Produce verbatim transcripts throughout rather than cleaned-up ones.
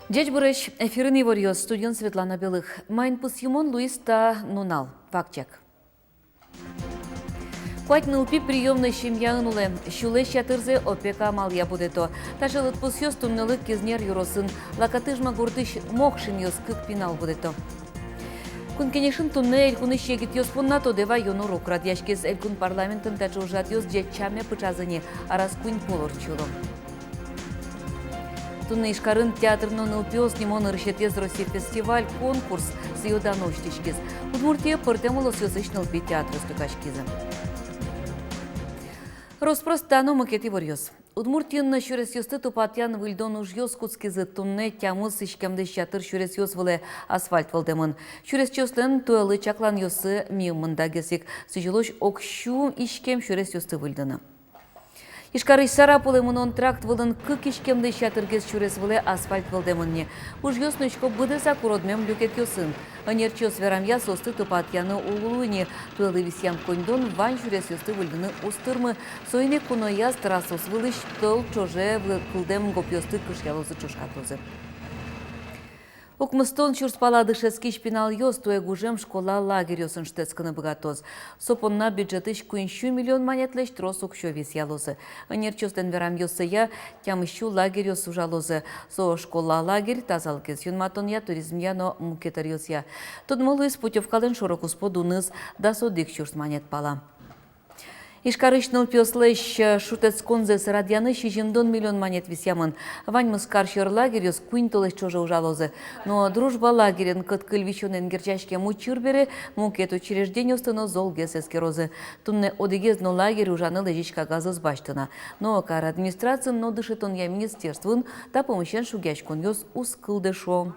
Ӟечбуресь! Эфирын «Иворъёс», студиын Светлана Белых. Маин пусйымон луиз та нунал? Вакчияк. Куать нылпи приёмной семьяын улэ. Сюлэсь ятырзэ опека амалъя будэто. Таӵе лыдпусъёс туннэлы Кизнер ёросын. Лакатыжма гуртысь Мокшинъёс кык пинал будэто. Кун Кенешын туннэ элькунысь егитъёс понна тодэ ваён урок радъяськиз. Элькун парламентын таӵе ужрадъёс ӟеч сяме пыӵазы ни, араз куинь пол ортчыло. Туннэ Ижкарын «Театр но нылпиос» нимо нырысетӥез Россиысь фестиваль-конкурс сӥё-дано усьтӥськиз. Удмуртие пӧртэм улосъёсысь нылпи театръёс люкаськизы. Рос-прос та но мукет иворъёс. Удмуртиын но сюресъёсты тупатъян-выльдон ужъёс кутскизы. Туннэ тямыс иськемдысь ятыр сюресъёс вылэ асфальт вӧлдэмын. Сюресчиослэн туэлы чакланъёссы мимала мындагес ик. Сӥзьылозь ог сю иськем сюресъёсты выльдыны. Ижкарысь Сарапулэ мынон тракт вылын кык иськемдысь ятыргес сюрес вылэ асфальт вӧлдэмын ни. Ужъёс нуисько быдэсак уродмем люкетъёсын. Ӧнерчиос верамъя, соосты тупатъяны уг луы ни. Туэлы висъям коньдон вань сюресъёсты выльдыны уз тырмы. Соин ик куноос трассаос вылысь тӧл ӵоже вы-, кылдэм гопъёсты кышъялозы, ӵошатозы. Укмыстон сюрс пала дышетскись пиналъёс туэ гужем школа лагерьёсын шутэтскыны быгатоз. Со понна бюджетысь куинь сю миллион манетлэсь трос уксё висъялозы. Ӧнерчиослэн верамъёссыя, тямыс сю лагерьёс ужалозы. Со школа лагерь, тазалыкез юнматонъя, туризмъя но мукет ӧръёсъя. Тодмо луиз путёвкалэн шоро-куспо дуныз, дас одӥг сюрс манет пала. Ижкарысь нылпиослэсь, э, шутэтсконзэс радъяны сизьымдон миллион манет висъямын. Ваньмыз кар сьӧр лагерьёс куинь толэзь ӵоже ужалозы. Но «Дружба» лагерен кӧт кыль висёнэн герӟаськем учыр бере мукет учреждениосты но золгес эскерозы. Туннэ одӥгез но лагерь ужаны лэзись кагазэз басьтоно. Но кар администрациын но дышетонъя министерствоын та пумысен шугъяськонъёс уз кылдэ, шуо.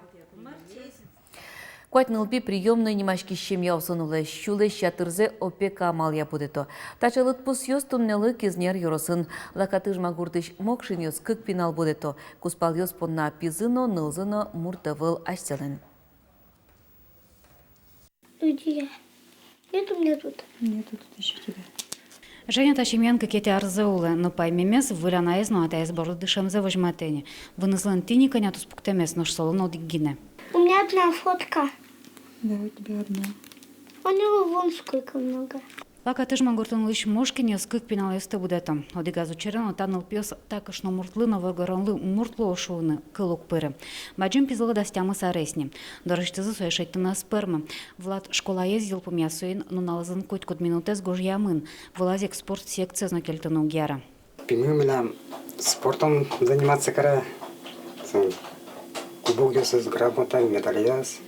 Куать нылпи приёмной нимаськись семьяосын улэ, сюлэсь ятырзэ опека амалъя будэто. Таӵе лыдпусъёс туннэлы Кизнер ёросын. Лакатыжма гуртысь Мокшинъёс кык пинал будэто. Кузпалъёс понна пизы но, нылзы но мурт ӧвӧл асьсэлэн. Где? Нет у меня тут. Нету тут ещё тебя. Женя та семьяын кыкетӥ арзэ улэ, но паймемез выль анаез но атаез борды дышемзэ возьматэ ни. Вынызлэн тӥни кӧня туспу пуктэмез, нош солэн одӥг гинэ. У меня одна фотка. Да, у тебя одна. У него вон сколько много. Лакатыжма гуртын улӥсь Мошкинъёс кык пиналъёсты будэто. Одӥгаз учыре но та нылпиос та кышномуртлы но воргоронлы мурт луо шуыны кыл уг пыры. Бадӟым пизылы дас тямыс арес ни. Дорысьтызы сое шедьтыны ӧз пӧрмы. Влад школаез йылпумъя, соин нуналызын котькуд минутэз гожъямын. Вылаз ик спорт секциез но кельтыны уг яра. Пимы милям спортом заниматься каре, со кубокъёсыз, грамота, медальёс.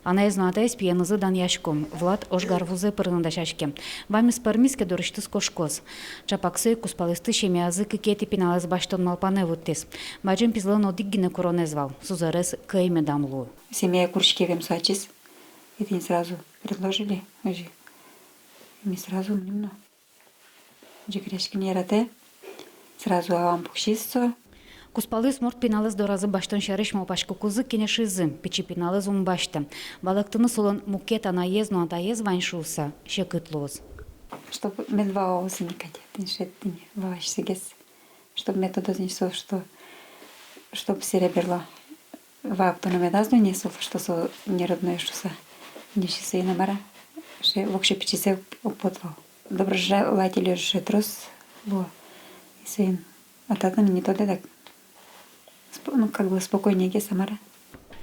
Анаез но атаез пиенызы данъясько. Влад ожгар вузэ пырыны дасяське. Ваньмыз пӧрмиз ке, дорысьтыз кошкоз. Чапак со ик кузпалъёсты семьязы кыкетӥ пиналэз басьтон малпанэ вуттӥз. Бадӟым пизылэн одӥг гинэ куронэз вал: сузэрез кӧй медам луы. Семьяе куриськем со ачиз, и тӥни сразу предложили, озьы. И ми сразу мыним но. Ӟыгыръяськыны яратэ. Сразу авам пуксиз со. Кузпалъёс мурт пиналэз доразы басьтон сярысь малпаськыкузы кенешизы: пичи пиналэз ум басьтэ. Валэктыны солэн мукет анаез но атаез вань шуыса секыт луоз. Чтоб мед ваоз ини кадь, тӥни шедьтӥ ини, ваосьсэгес. Чтоб мед тодоз ини со, что, чтоб сереберло. Валэктоно медаз луы ни со, что со неродной шуыса. Несчастье на мара, ше воксё пичизэ уг пот вал. Доброжелатель же трос луо. И соин, а татын не тодэ дак. Сп-, ну, как бы спокойнее гес, а мара.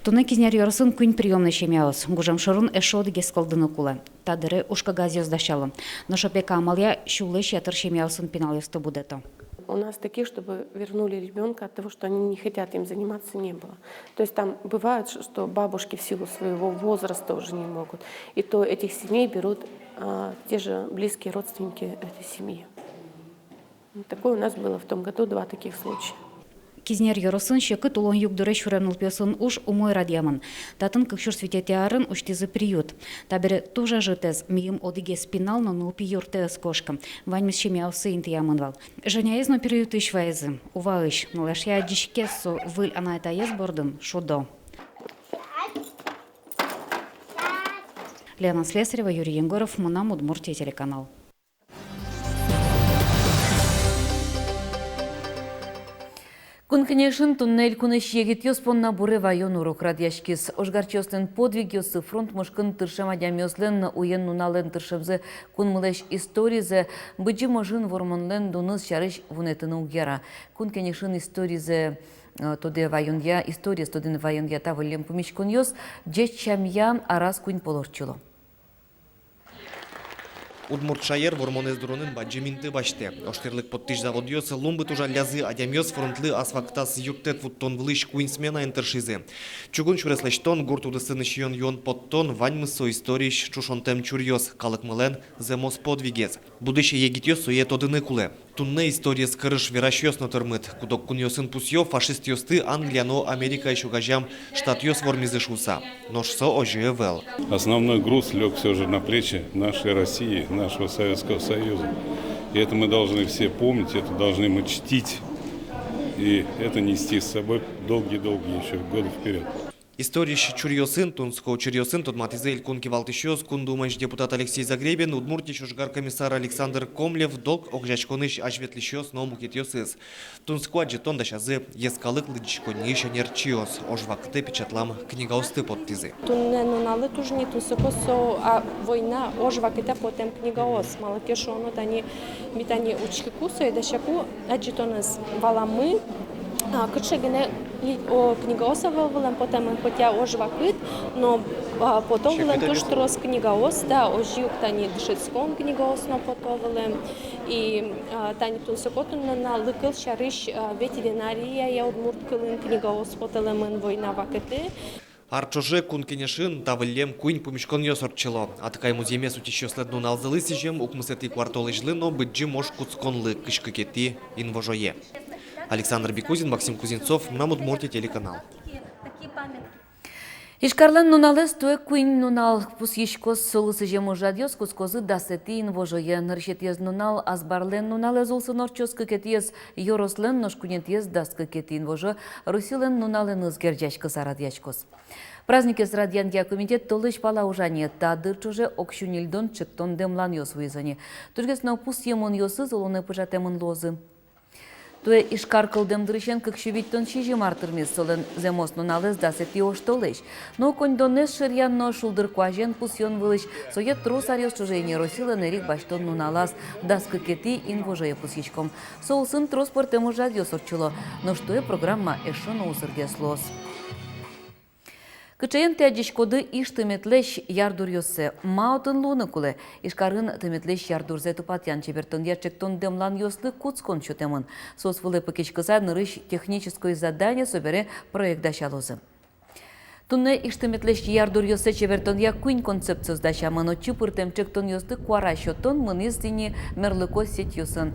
Туннэ Кизнер ёросын куинь приёмной семьяос. Гужем шорын эшшо одӥгез кылдыны кулэ. Та дыре ужкагазъёс дасяло. Нош опека амалъя сюлэсь ятыр семьяосын пиналъёсты будэто. У нас таких, чтобы вернули ребёнка от того, что они не хотят им заниматься, не было. То есть там бывает, ш-, что бабушки в силу своего возраста уже не могут. И то этих семей берут, а, те же близкие родственники этой семьи. Такое у нас было в том году, два таких случая. Кизнер ёросын секыт улон югдуре сюрем нылпиосын уж умой радъямын. Татын кык сюрс витетӥ арын усьтӥзы приют. Табере туж ӧжытэз, мийым одӥгез пинал но нылпи юртэ ӧз кошкы. Ваньмыз семьяосы интыямын вал. Женяез но приютысь вайизы, Уваысь. Нылашъя адӟиське: со выль анай-атаез бордын шудо. Лена Слесарева, Юрий Егоров, «Мынам Удмуртие» телеканал. Кун Кенешын туннэ элькунысь егитъёс понна буре ваён урок радъяськиз. Ожгарчиослэн подвигъёссы, фронт мошкын тыршем адямиослэн уен-нуналэн тыршемзы, кунмылэсь историзэ Быдӟым ожын Вормонлэн дуныз сярысь вунэтыны уг яра. Кун Кенешын историзэ, э, тодэ ваёнъя, историез тодэ ваёнъя та выллем пумиськонъёс ӟеч сямъя араз куинь пол ортчыло. Удмурт шаер Вормонэз дуронын бадӟым инты басьтэ. Ожтӥрлык поттӥсь заводъёс лумбыт ужаллязы, адямиос фронтлы ас вакытаз юрттэт вуттон вылысь куинь сменаен тыршизы. Чугун сюрес лэсьтон, гурт удысын сиён-юон поттон — ваньмыз со историысь ӵушонтэм чуръёс, калыкмылэн зэмос подвигез. Будӥсь егитъёс сое тодыны кулэ. Туннэ историез кырыж верасьёс но тырмыт. Куд-ог кунъёсын пусъё, фашистъёсты Англия но Америкаысь огазям Штатъёс вормизы шуыса. Нош со озьы ӧвӧл. Основной груз лёг всё же на плечи нашей России, нашего Советского Союза. И это мы должны все помнить, это должны мы чтить. И это нести с собой долгие-долгие ещё годы вперёд. Историысь чуръёсын, тунсыко учыръёсын тодматӥзы элькун кивалтӥсьёс, Кун Думаысь депутат Алексей Загребин, Удмуртиысь ожгар комиссар Александр Комлев, долг огазеяськонысь азьветлӥсьёс но мукетъёсыз. Тунсыко адӟытон дасязы йӧскалык лыдӟиськонниысь ӧнерчиос, ож вакытэ печатлам книгаосты поттӥзы. Туннэ нуналлы туж ни тунсыко со, а, война ож вакытэ потэм книгаос. Малы ке шуоно, тани ми тани учкыку, сое дасяку, адӟытонэз валамы, а, кыӵе гинэ ли-, о, книгаос ӧвӧл вылэм потэмын, хотя ож вакыт, но, а, пото вылэм туж трос книгаос, да, озьы ук тани дышетскон книгаос но пото вылэм. И, а, тани тунсыко туннэ нуналлы, кыл сярысь, а, ветеринарияя удмурт кылын книгаос потылэмын война вакытэ. Ар ӵоже Кун Кенешын та выллем куинь пумиськонъёс ортчыло. Атыкай музъемез утисьёслэн нуналзылы сӥзем укмысэтӥ куартолэзьлы но Быдӟым ож кутсконлы, кызь кыкетӥ инвожое. Александр Бекузин, Максим Кузнецов, «Мынам Удмуртие» телеканал. Ижкарлэн нуналэз туэ куинь нунал пусйиськоз. Солы сӥзем ужрадъёс кутскозы дасэтӥ инвожое. Нырысетӥез нунал азбарлэн нуналэз улсын ортчоз, кыкетӥез ёрослэн, нош куинетӥез дас кыкетӥ инвожо Россилэн нуналэныз герӟаськыса радъяськоз. Праздникез радъянъя комитет толэзь пала ужа ни. Та дыр ӵоже ог сю ньыльдон ӵектон-дэмланъёс вуизы ни. Тужгес но пусйемонъёсыз улонэ пыӵатэмын луозы. Туэ Ижкар кылдэм дырысен кык сю витьтон сизьым ар тырмиз. Солэн зэмос нуналэз дасэтӥ оштолэзь. Но коньдонэз шыръян но шулдыр куазен пусъён вылысь сое трос аръёс ӵоже ини Россилэн эрик басьтон нуналаз, дас кыкетӥ инвожое пусйиськом. Со улсын трос пӧртэм ужрадъёс ортчыло. Нош туэ программа эшшо но узыргес луоз. Кыӵеен тӥ адӟиськоды Иж тыметлэсь ярдуръёссэ? Ма отын луыны кулэ? Ижкарын тыметлэсь ярдурзэ тупатъян чебертонъя ӵектон-дэмланъёслы кутскон сётэмын. Соос вылэ пыкиськыса нырысь технической задание, собере проект дасялозы. Туннэ Иж тыметлэсь ярдуръёссэ чебертонъя куинь концепциос дасямын. Отчы пыртэм ӵектонъёсты куара сётон мынӥз ини мерлыко сетьёсын.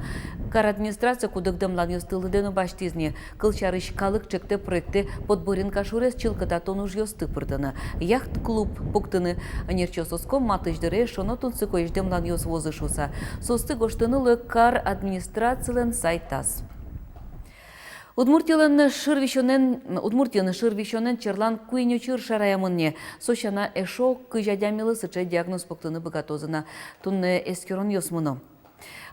Кар администрация куд-ог дэмланъёсты лыдэ но басьтӥз ни. Кылсярысь, калык ӵектэ проектэ Подборинка шурез чылкытатон ужъёсты пыртыны. Яхт-клуб пуктыны. Ӧнерчиос оско, матысь дыре эшшо но тунсыкоесь дэмланъёс вуозы шуыса. Соосты гожтыны луэ кар администрацилэн сайтаз. Удмуртилэн шыр висёнэн, Удмуртиын шыр висёнэн черлан куинь учыр шараямын ни. Со сяна, эшшо кызь адямилы сыӵе диагноз пуктыны быгатозы на. Туннэ эскеронъёс мыно.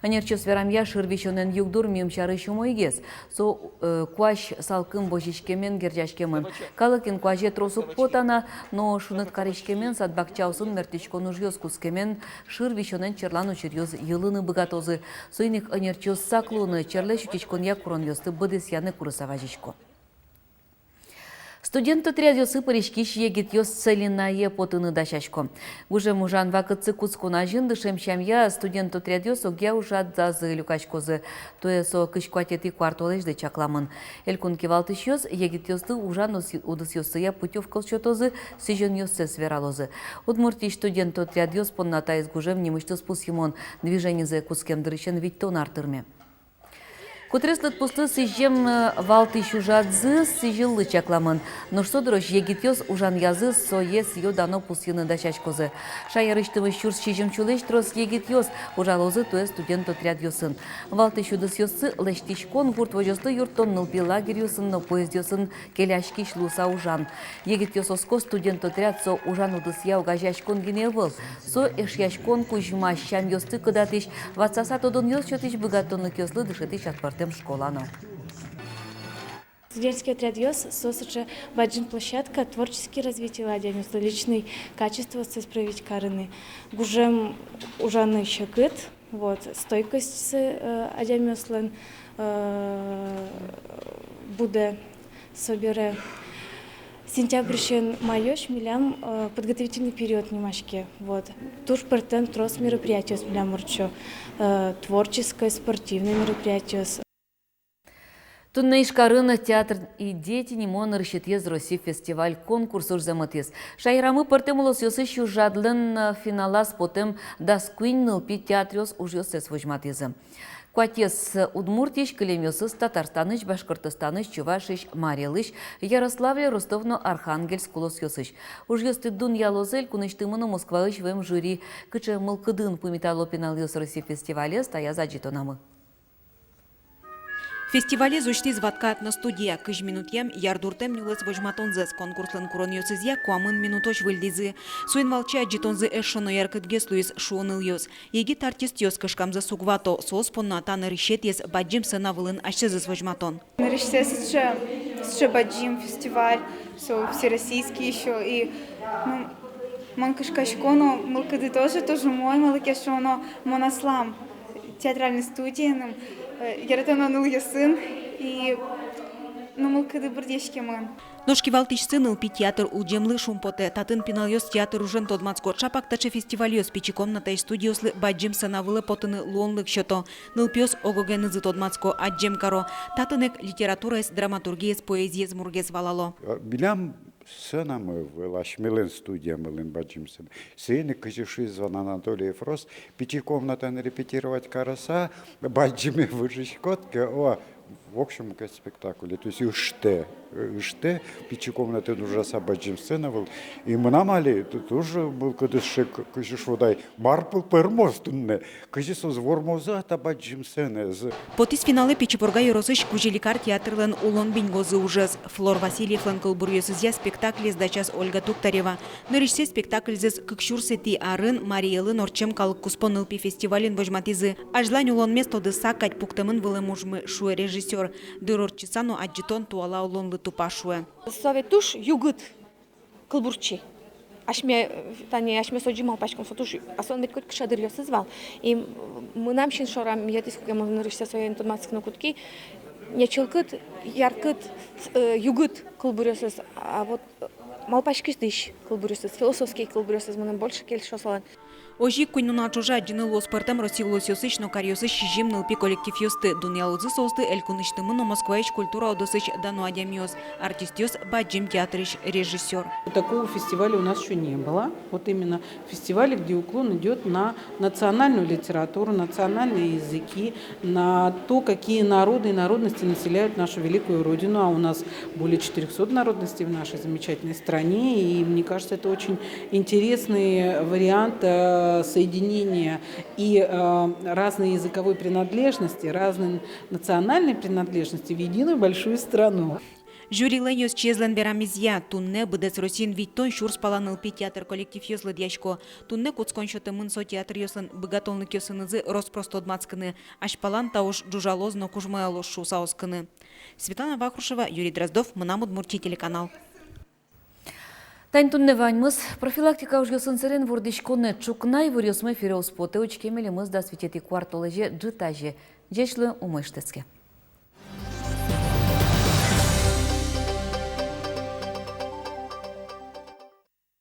Ӧнерчиос верамъя, шыр висёнэн югдур миым сярысь умойгес. Со, э, куазь салкым возиськемен герӟаськемын. Калык инкуазе трос уг пота на, но шуныт кариськемен, сад-бакчаосын мерттӥськон ужъёс кутскемен шыр висёнэн черлан учыръёс йылыны быгатозы. Соин ик ӧнерчиос сак луыны, черлэсь утиськонъя куронъёсты быдэсъяны курыса вазисько. Студент отрядъёсы пыриськись егитъёс целинае потыны дасясько. Гужем ужан вакытсы кутскон азьын дышем сямъя студент отрядъёс огъя ужрадазы люкаськозы. Туэ со кызь куатетӥ куартолэзьлы чакламын. Элькун кивалтӥсьёс егитъёслы ужан ус-, удысъёссыя путёвкаос сётозы, сӥзёнъёссэс вералозы. Удмуртиысь студент отрядъёс понна таиз гужем нимысьтыз пусйымон. Движенизэ кутскем дырысен витьтон ар тырме. Кутреслык пуслы сӥзем, э, валтӥсь ужрадзы сӥзьыллы чакламын. Нош со дырозь егитъёс ужанъязы сое сӥё-дано пусйыны дасяськозы. Шаерысьтымы сюрс сизьым сюлэсь трос егитъёс ужалозы туэ студент отрядъёсын. Валтӥсь удысъёссы — лэсьтӥськон, гурт возёслы юрттон, нылпи лагерьёсын но поездъёсын келяськись луыса ужан. Егитъёс оско, студент отряд — со ужан удысъя огазеяськон гинэ ӧвӧл. Со эшъяськон кузьмась, сямъёсты кыдатӥсь, ватсаса тодонъёс сётӥсь, быгатонлыкъёслы дышетӥсь аспӧртэм школа но. Студенческий отрядъёс — со сыӵе бадӟым площадка творчески развитилы адямиослэн, личный качествоосыз проявить карыны. Гужем ужаны секыт, вот, стойкостьсы, э, адямиослэн, э, будэ. Собере сентябрьысен майозь милям, э, подготовительный период нимаське. Вот. Туж пӧртэм трос мероприятиос милям ортчо, э, творческой, спортивной мероприятиос. Туннэ Ижкарын «Театр и дети» нимо нырысетӥез Россиысь фестиваль-конкурс ужзэ мытӥз. Шаерамы пӧртэм улосъёсысь ужрадлэн, э, финалаз потэм дас куинь нылпи театръёс ужъёссэс возьматӥзы. Куатез Удмуртиысь, кылемъёсыз Татарстанысь, Башкортостанысь, Чувашиысь, Марий Элысь, Ярославль, Ростов но Архангельск улосъёсысь. Ужъёсты дунъялозы элькунысьтымы но Москваысь вуэм жюри. Кыӵе мылкыдын пумитало пиналъёс Россиысь фестивалез, таяз адӟытонамы. Фестивалез усьтӥз «Ватка» этностудия. Кызь минутъем ярдуртэм нюлэс возьматонзэс конкурслэн куронъёсызъя куамын минутозь выльдӥзы. Соин валче адӟытонзы эшшо но яркытгес луиз, шуо нылъёс. Егит артистъёс кышкамзэс уг вато, соос понна та нырысетӥез бадӟым сцена вылын асьсэзэс возьматон. Нырысьсэ сыӵе, сыӵе бадӟым фестиваль, со всероссийский ещё, и, ну, мон кышкасько но, мылкыды тоже туж умой, малы ке шуоно, мон аслам театральной студиеным, э, яратоно нылъёсын, и, ну, мылкыды быръяськемын. Нош кивалтӥсьсы нылпи театр улӟемлы шумпотэ. Татын пиналъёс театр ужен тодматско. Чапак таӵе фестивальёс пичи комнатаысь студиослы бадӟым сцена вылэ потыны луонлык сёто. Нылпиос ог-огенызы тодматско, адӟем каро. Татын ик литератураез, драматургиез, поэзиез мургес валало. Милям сценамы ӧвӧл, асьмелэн студиямылэн бадӟым сцена. Соин ик, кызьы шуиз вал Анатолий Фрост, пичи комнатаын репетировать карыса, бадӟыме выжиськод ке, о, в общем, ке спектакль, то есть ыштэ, ыштэ, пичи комнатаын ужаса бадӟым сцена вылэ. И мынам али ту-, туж мылкыдыз шык, кызьы шуод ай, мар пӧлы пӧрмоз туннэ, кызьы соос вормозы та бадӟым сценаез. Потӥз финалэ Пичи Пурга ёросысь Кузьыли кар театрлэн «Улон биньгозы» ужез. Флор Васильевлэн кылбуръёсызъя спектаклез дасяз Ольга Туктарева. Нырысьсэ спектакльзэс кык сюрсэтӥ арын Марий Элын ортчем калык куспо нылпи фестивалын возьматӥзы. Азьлань улонмес тодыса кадь пуктэмын вылэм ужмы, шуэ режиссёр. Дыр ортчыса но адӟытон туала улонлы тупа, шуэ. Со ведь туж югыт кылбурчи. Асьме, э, тани асьмеос озьы малпаськом, со туж, а солэн ведь котькыӵе дыръёсыз вал. И, м, мынам син шорам йӧтӥз, куке мон нырысьсэ соин тодматскыны кутски, не чылкыт, яркыт, э, югыт кылбуръёсыз, а вот, э, малпаськытӥсь кылбуръёсыз, философский кылбуръёсыз мыным больше кельшо солэн. Озьы ик куинь нунал ӵоже адӟыны луоз пӧртэм Россия улосъёсысь но каръёсысь сизьым нылпи коллективъёсты. Дунъялозы соосты элькунысьтымы но Москваысь культура удысысь дано адямиос, артистъёс, бадӟым театрысь режиссёр. Такого фестиваля у нас ещё не было. Вот именно фестиваля, где уклон идёт на национальную литературу, национальные языки, на то, какие народы и народности населяют нашу великую Родину. А у нас более четырёхсот народностей в нашей замечательной стране. И мне кажется, это очень интересный вариант, э, соединения и, э, разной языковой принадлежности, разной национальной принадлежности в единую большую страну. Жюрилэн ёзчиезлэн верамезъя, туннэ быдэс Россиын витьтон сюрс пала нылпи театр коллективъёс лыдъясько. Туннэ кутскон сётэмын со театръёслэн быгатонлыкъёсынызы рос-прос тодматскыны. Азьпалан та уж ӝужалоз но кужмоялоз шуыса оскыны. Светлана Вахрушева, Юрий Дроздов, «Мынам Удмуртие» телеканал. Тани туннэ ваньмыз. Профилактика ужъёсын сэрен вордӥськонэ ӵукна иворъёсмы эфире уз потэ. Учке милемыз дас витетӥ куартолэзе ӝытазе. Ӟеч луэ, умой ыштэтске.